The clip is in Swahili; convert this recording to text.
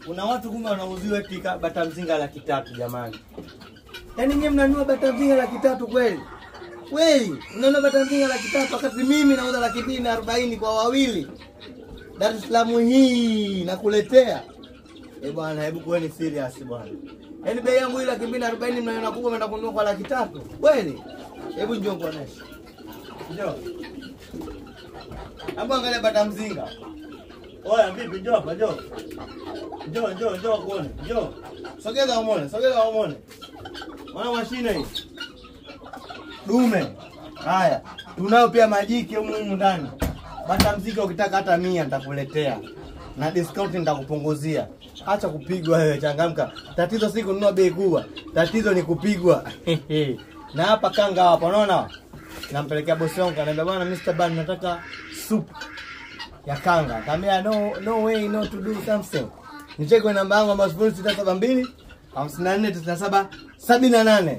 Kuna watu kumbe wanauziwa eti bata mzinga 300,000 jamani. Yaani nyinyi mnanunua bata mzinga 300,000 kweli? Kweli, mnanunua bata mzinga 300,000 wakati mimi nauza 240,000 kwa wawili. Dar es Salaam hii nakuletea. Eh bwana, hebu kuweni serious bwana. Yaani bei yangu ile 240,000 mnaiona kubwa, mnaenda kununua kwa 300,000. Kweli? Hebu njoo nikuoneshe. Njoo. Hebu angalia bata mzinga. Oya vipi, njoo hapa, njoo. Njoo, njoo, njoo kuone. Njoo. Sogeza umuone, sogeza umuone. Mwana mashine hii. Dume. Haya, tunao pia majiki humu humu ndani. Bata mzinga ukitaka hata 100 nitakuletea. Na discount nitakupunguzia. Acha kupigwa wewe, changamka. Tatizo si kununua bei kubwa. Tatizo ni kupigwa. Na hapa kanga hapa, unaona? Nampelekea bosi wangu, ananiambia bwana Mr. Ban nataka soup ya kanga. Nikamwambia no, no way, no to do something. Nicheke namba yangu ambayo 0672 54 97 78.